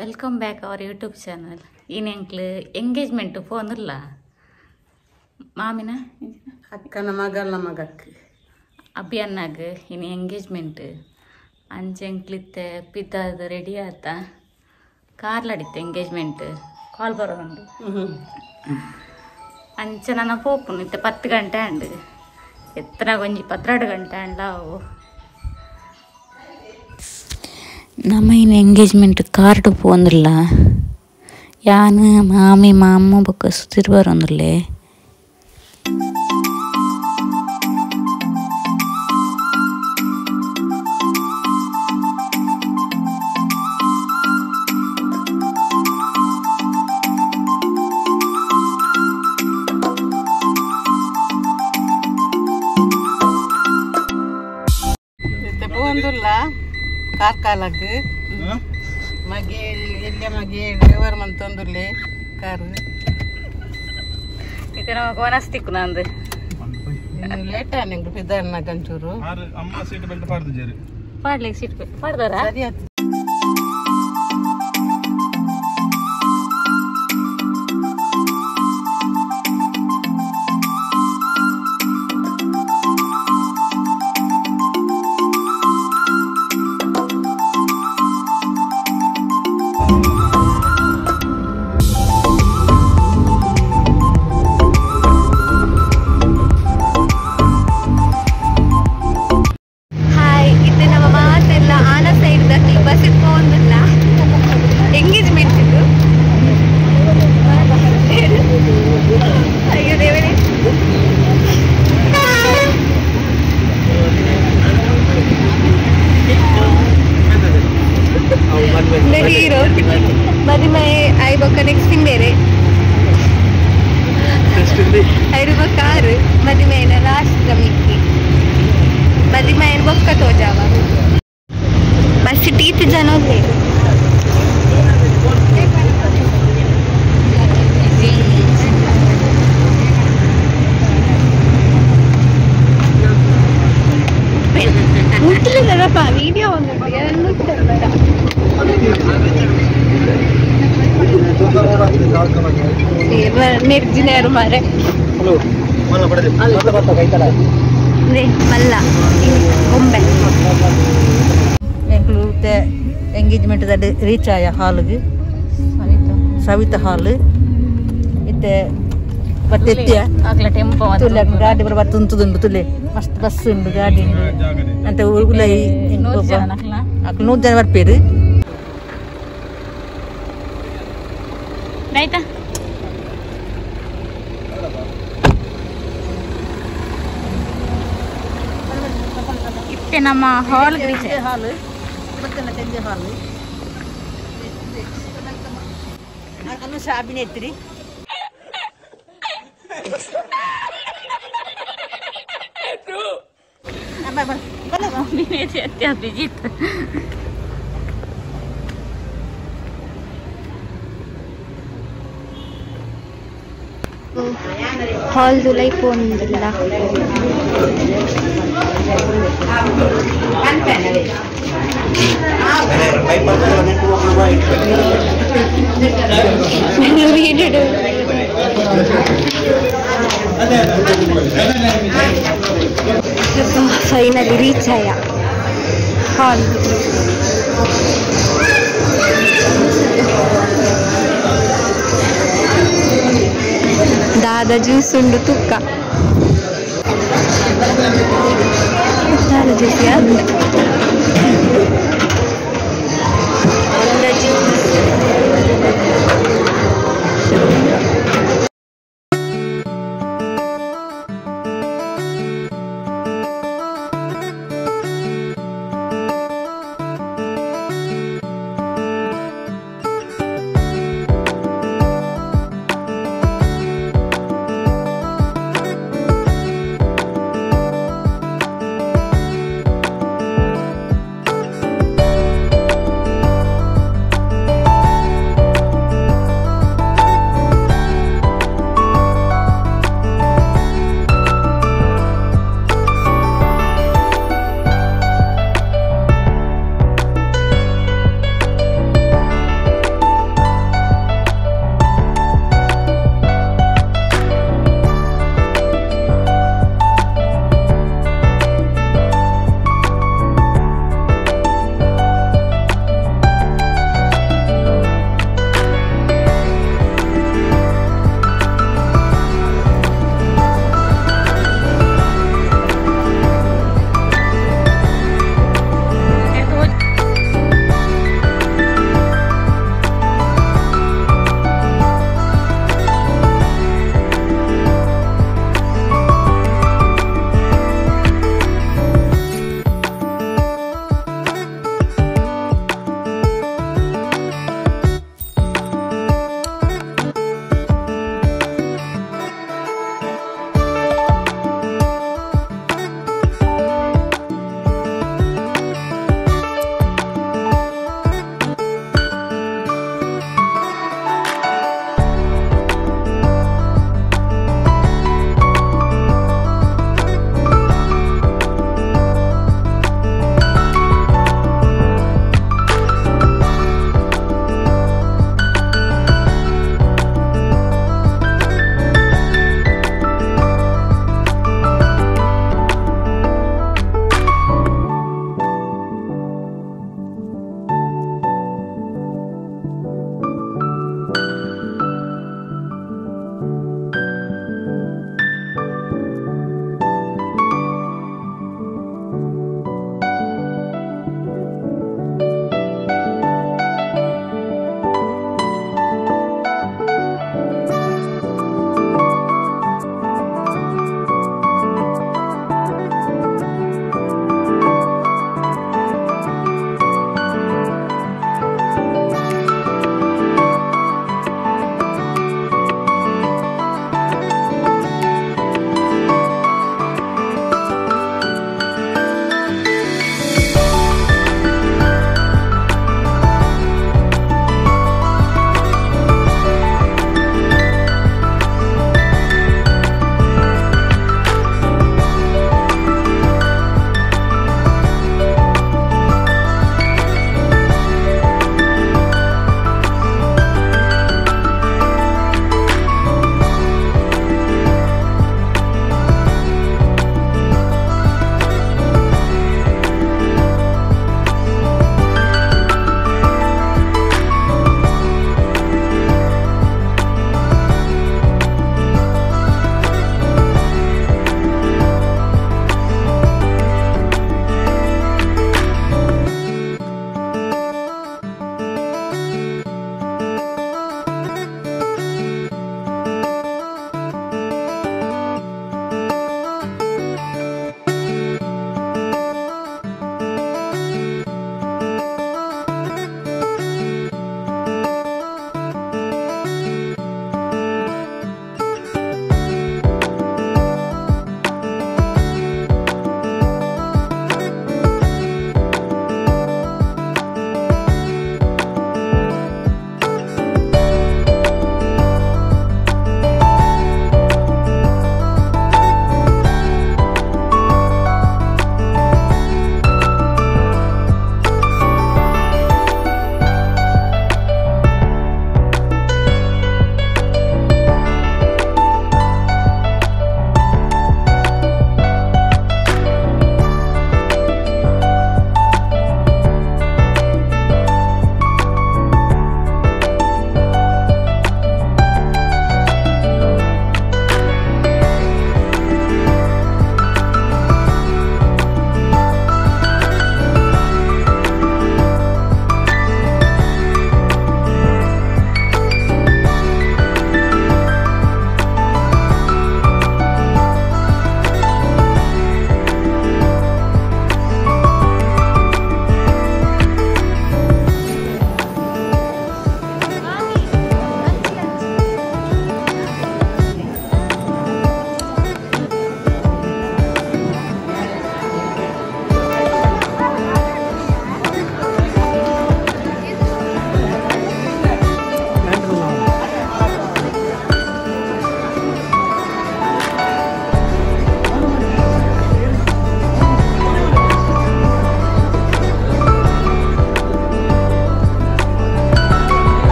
Welcome back our YouTube channel. ಈನೆಂಕ್ಲು engagement ಫೋನಿಲ್ಲ ಮಾಮಿನ ಅಕ್ಕನ ಮಗನ ಮಗಕ್ಕೆ ಅಭಿಯನ್ನಾಗ ಇನ್ನು ಎಂಗೇಜ್ಮೆಂಟ್ ಅಂಚೆಂಕ್ಲಿತ್ತೆ ಪಿತಾದ ರೆಡಿ ಆತ ಕಾರ್ಲಡಿತ್ತು ಎಂಗೇಜ್ಮೆಂಟ್ ಕಾಲ್ ಬರೋಂಡು ಅಂಚೆ ನನ್ನ ಪೋಪುನು ಇತ್ತೆ 10 ಗಂಟೆ ಅಂಡು ಎತ್ತನ ಕೊಂಜಿ 12 ಗಂಟೆ ಅಂಡಾವು ನಮ್ಮ ಇನ್ನು ಎಂಗೇಜ್ಮೆಂಟ್ ಕಾರ್ಡ್ ಪೋಂದಿಲ್ಲ ಯಾನು ಮಾಮಿ ಮಾಮ ಬೊಕ್ಕ ಸುತಿರ್ ಬರೋಂದಿಲ್ಲೇ. ಪೋಂದುಲ್ಲ ಕಾರ್ಕಾಲಕ್ಕೆ ಮಗೆ ಎಲ್ಲ ಮಗೆ ಡ್ರೈವರ್ ಮಂತೊಂದುರ್ಲೆ ಕಾರು ಇದು ನಮಗೆ ವನಸ್ತಿಕ್ಕು ನಂದು ಲೇಟ್ ಆನೆ ಪಿದಾರ್ನ ಕಂಚೂರು ಅಮ್ಮ seat belt ಪಾಡ್ದು Jerry ಪಾಡ್ಲಿಕ್ಕೆ seat belt ಪಾಡ್ದಾರ ಸರಿ ಆಯ್ತು. ಹೀರೋ ಮದಿಮೆ ಐಬೊಕ್ಕ ನೆಕ್ಸ್ಟ್ ಬೇರೆ ಐರುಬ ಕಾರು ಮದಿಮೆನ ಲಾಸ್ಟ್ ಮಿಕ್ಕಿ ಮದಿಮೆ ಬೊಕ್ಕ ತೋಜಾವ ಬಸ್ ಟೀತ್ ಜನ ಮುಟ್ಟಲಿಲ್ಲಪ್ಪ ವಿಡಿಯೋ ಮೆರ್ಜಿನೇರು ಮಾರೆ ಮಲ್ಲ ಗೊಂಬೆ ಎಂಕ್ಲು ಎಂಗೇಜ್ಮೆಂಟ್ ರೀಚ್ ಆಯ ಹಾಲ್ಗೆ ಸವಿತಾ ಹಾಲ್ ಇತ್ತೆ ಬತ್ತೆತ್ತಿಯ ಟೆಂಪೋ ತುಲೆ ಗಾಡಿ ಬರ ಬತ್ತುಂತುದುಂಡು ತುಲೆ ಮಸ್ತ್ ಬಸ್ ಉಂಡು ಗಾಡಿ ಉಂಡು ಅಂತ ಉಲೈ ಅಕ್ಲು 100 ಜನ ಬರ್ಪೇರು. ಆಯ್ತಾ ಇತ್ತೆ ನಮ್ಮ ಹಾಲ್ ಹಾಲ್ ಮತ್ತೆ ಹಾಲ್ ಅನುಷಾ ಅಭಿನೇತ್ರಿ ಅಭಿನೇತ್ರಿ ಅತ್ಯ ಅಭಿಜಿತ್ ಹಾಲ್ ದುಲೈ ಪೋಂದಿಲ್ಲ ಫೈನಲಿ ರೀಚ್ ಆಯ ಹಾಲ್. ದಾದ ಜ್ಯೂಸ್ ಉಂಡು ತುಕ್ಕ ದಾದ ಜ್ಯೂಸ್ ಯಾ ಜ್ಯೂಸ್.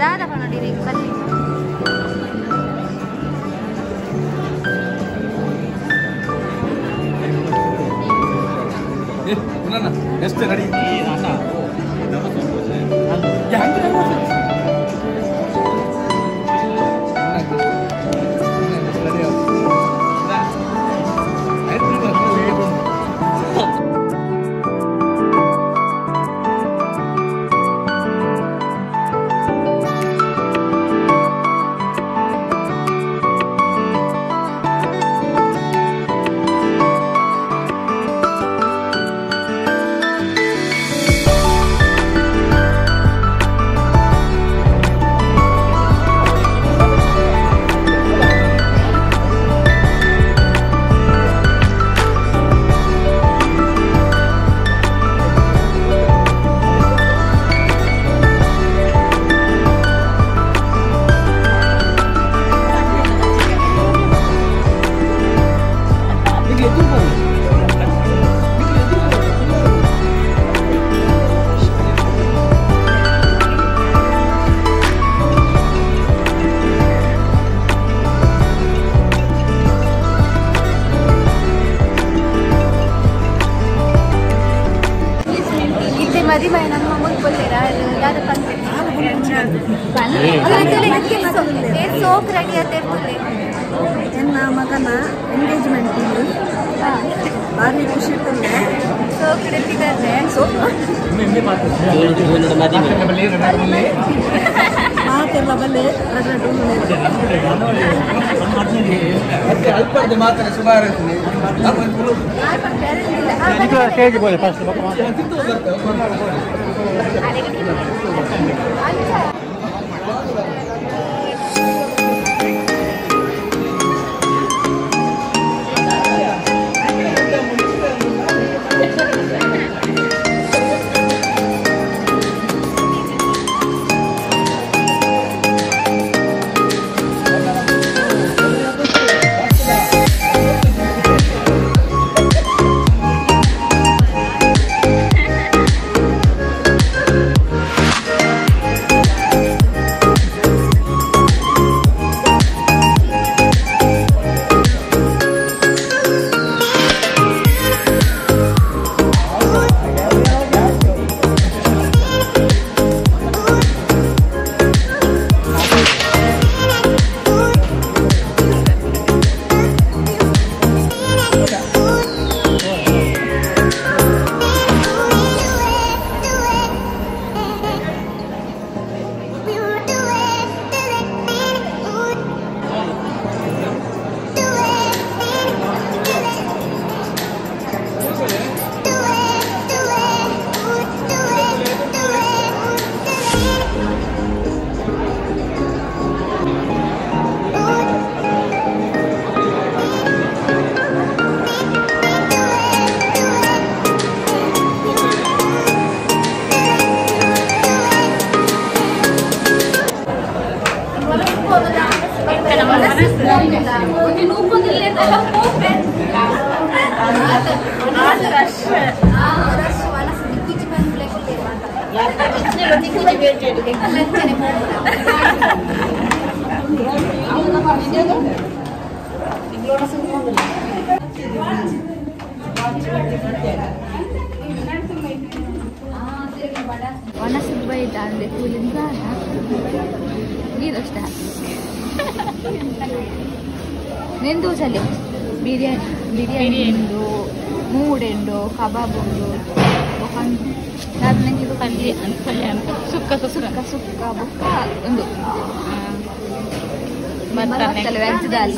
ದಾದ ಪನೋಡಿ ಬನ್ನಿ ಎಷ್ಟು ರೆಡಿ ಮದಿಮೈ ನಮ್ಮ ಮುಲ್ಪೊಲ್ಲೇರ ದಾದ ಪನ್ಪೆ ಸೋಕ್ ರೆಡಿ ಆತೆ ಎನ್ನ ಮಗನ ಎಂಗೇಜ್ಮೆಂಟ್ ಭಾರಿ ಖುಷಿ ಇರ್ತದೆ. ಸೋಕ್ ರೆಡಿದ್ದಾರೆ ಮಾತೆಲ್ಲ ಬಲ್ಲೆ ಅಲ್ಪದ ಮಾತ್ರ ಸುಮಾರು ನೆಂದು ಸಲ ಬಿರಿಯಾನಿ ಬಿರಿಯಾನಿ ಉಂಡು ಮೂಡೆಂಡು ಕಬಾಬ್ ಉಂಡು ಸುಕ್ಕ ಸುಕ್ಕ ಸುಕ್ಕ ಬೊಕ್ಕ ಒಂದು ವೆಜ್ ದಾಲ್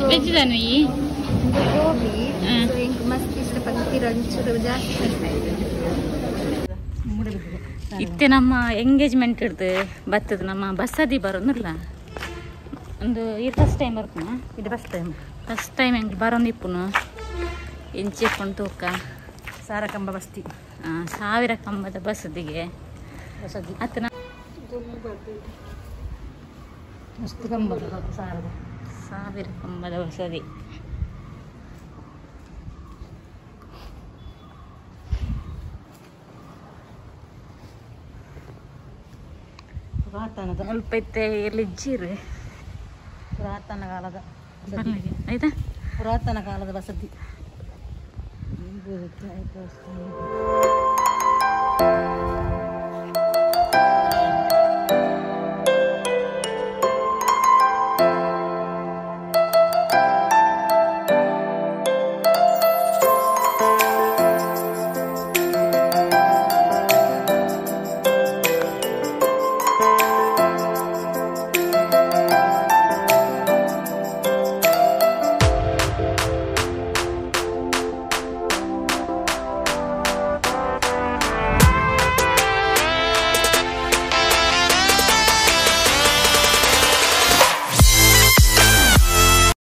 ವೆಜ್ ದಾನು ಈ ಗೋಬಿ ಮಸ್ತ್ ಇಷ್ಟಪಡ್ತೀರ ಒಂಚೂರು ಜಾಸ್ತಿ. ಇತ್ತೆ ನಮ್ಮ ಎಂಗೇಜ್ಮೆಂಟ್ ಹಿಡ್ದು ಬತ್ತದ ನಮ್ಮ ಬಸ್ಸದಿ ಬರೋದಿಲ್ಲ ಒಂದು ಇದು ಫಸ್ಟ್ ಟೈಮ್ ಬರ್ಪುನ ಇದು ಫಸ್ಟ್ ಟೈಮ್ ಫಸ್ಟ್ ಟೈಮ್ ಹೆಂಗೆ ಬರೋದು ಇಪ್ಪುನು ಇಂಚೆಪ್ಪುನು ತೂಕ ಸಾವಿರ ಕಂಬ ಬಸ್ತಿ ಸಾವಿರ ಕಂಬದ ಬಸದಿಗೆ ಬಸದಿ ಅತ್ತನ ಮಸ್ತ್ ಕಂಬ ಸಾವಿರ ಕಂಬದ ಬಸದಿ. ಪುರಾತನದ ಮುಲ್ಪ ಇತ್ತೆ ಎಲ್ಲಿಜ್ಜಿರು ಪುರಾತನ ಕಾಲದ ಆಯ್ತಾ. ಪುರಾತನ ಕಾಲದ ವಸತಿ.